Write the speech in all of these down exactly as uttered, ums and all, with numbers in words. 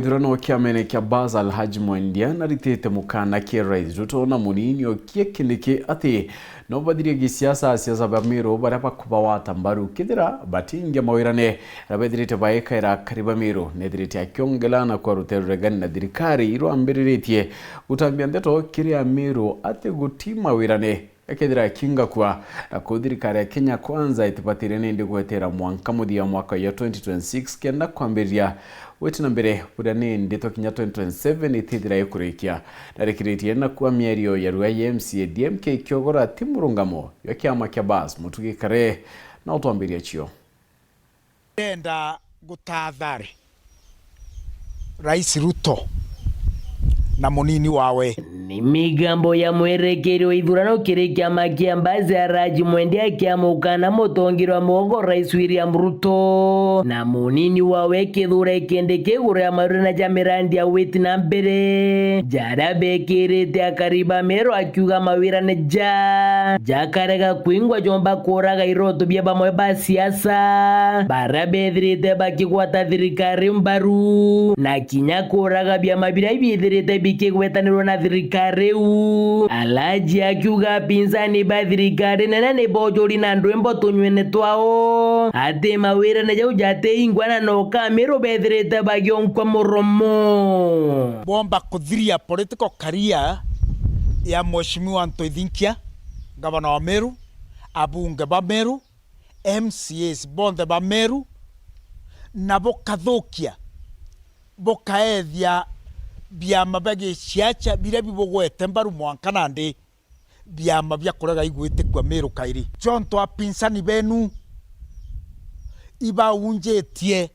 Ithurano kiamene kia Bas Alhaji Mwendia naritite mukana kia Rais Ruto na munini okie Kindiki ati no bathirie gisiasa asiasa ba Meru baria bakubawata mbaru kethira batingia mawirane aria bethirite baekaira akari ba Meru. Nethirite akiongela na kwa rutere ruregani na thirikari irwambiriritie gutambia ndeto kiri Ameru ati guti mawirane ekethira akingakua na kuu thirikari ya Kenya Kwanza itibatire nindi gwetera mwanka muthia mwaka ya twenty twenty-six kenda kwambiriria gwiti na mbere buria nindi twakinya twenty twenty-seven itithira ikurikia. Narikiritie na kua miario ya rua ya M C A D M K Kiogora ti murungamo jwa kiama kia Bas Mutugi Kare na utwambiria cio. Ndenda gutathari Rais Ruto na munini wawe. Ni migambo ya mwerekerio wa ithurano kiri kiama kia Mbasi Alhaji Mwendia kia mukana mutongeria wa mugongo Rais William Ruto na munini wawe Kithure Kindiki iguru ya mawirane ja mirandi ya witi na mbere jaria bekirite akari ba Meru akiuga mawirane ja jakarega kwingwa jomba kuraga iroto bia bamwe ba siasa baria bethirite bakigwata thirikari mbaru na kinya kuraga biama biria biithirite bikigwetanirwa na thirikari iu. Alhaji akiuga apinzani ba thirikari nene ni bojuri na ndwimbo tunywene twao ati mawirane jau jatiingwa na noka Ameru bethirite bagionkwa muromo. Bomba kuthiria political career ya Mheshimiwa Anto Ithinkia, gavana wa Meru, abunge ba Meru, M C As bonthe ba Meru, na bukathukia, bukaethia biama bia giciaca biria bibugwete mbaru mwanka nandi, biama bia kurega igwitikua Meru kairi. Jonto apinsani benu ibaunjitie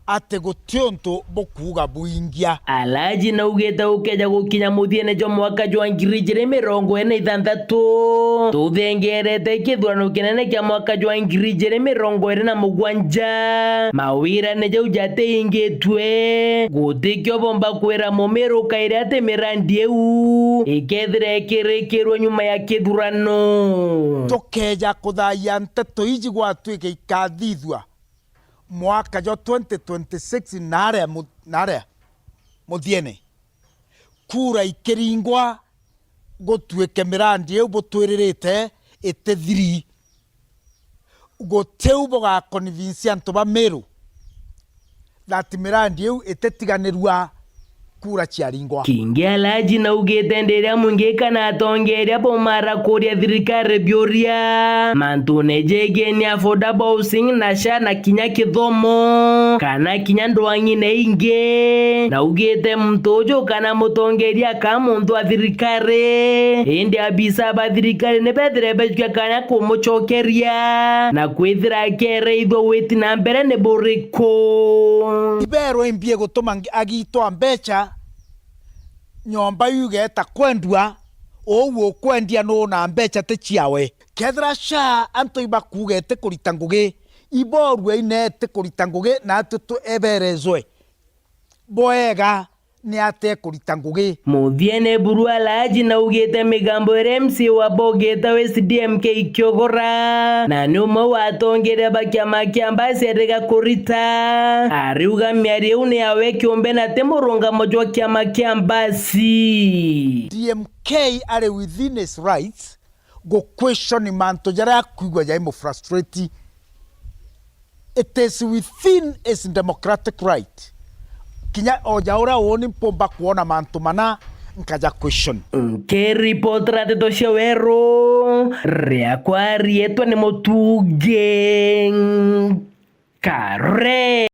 ati guti untu bukuuga bwingia. Alhaji naugite ukeja gukinya muthiene jwa mwaka jwa ngiri ijiri mirongo iri na ithanthatu, tuthengerete kithurano kinene kia mwaka jwa ngiri ijiri mirongo iri na mugwanja, mawirane jau jatiingitue, gutikio bomba kwira Mumiru kairi ati mirandi iu ikethira ikirikirwe nyuma ya kithurano. Tukeja kuthayia nteto iji gwatuika ikathithua mwaka jwa twenty twenty-six naria mu-, naria muthiene, kura ikiringwa gutuike mirandi iu butwiririte itithiri. Gutiu bugaconvince antu ba Meru that mirandi iu ititiganirua kura ciaringwa. Kingi Alhaji naugite ndiria mwingi kana atongeria bumara kuria thirikari biuria mantune jegeni affordable housing na SHA na kinya kithomo kana kinya ndwang'ine ingi. Naugite muntu uju kana mutongeria ka muntu wa thirikari, indi abisa ba thirikari ni bethire bejukia kanya kumucokeria na kwithira akereithua witi na mbere ni buriku. Iberwa imbi igutuma ngi-, agitwa mbeca, nyomba iu igeeta kwendua, uu ukwendia nuu na mbeca ti ciawe? Kethira SHA antu ibakuuga itikurita ngugi, iborue ine itikurita ngugi, na atu tu-, eberezwe bwega ni atia ekurita ngugi. Muthiene buru Alhaji naugite migambo iria M C A wa Bogita West D M K Kiogora, na ni umwe wa atongeria ba kiama kia Mbasi ariga kurita. Ariuga miario iu ni yawe kiumbe na ti murungamo jwa kiama kia Mbasi. D M K ari within his rights gu question mantu jaria akwigua jai mu frustrate. It is within his democratic right. Kinya oja uria uuni mpumba kuona mantu mana nkaja question. Nkiripotera ndeto cia weru, riakwa riitwa ni Mutugi Kare.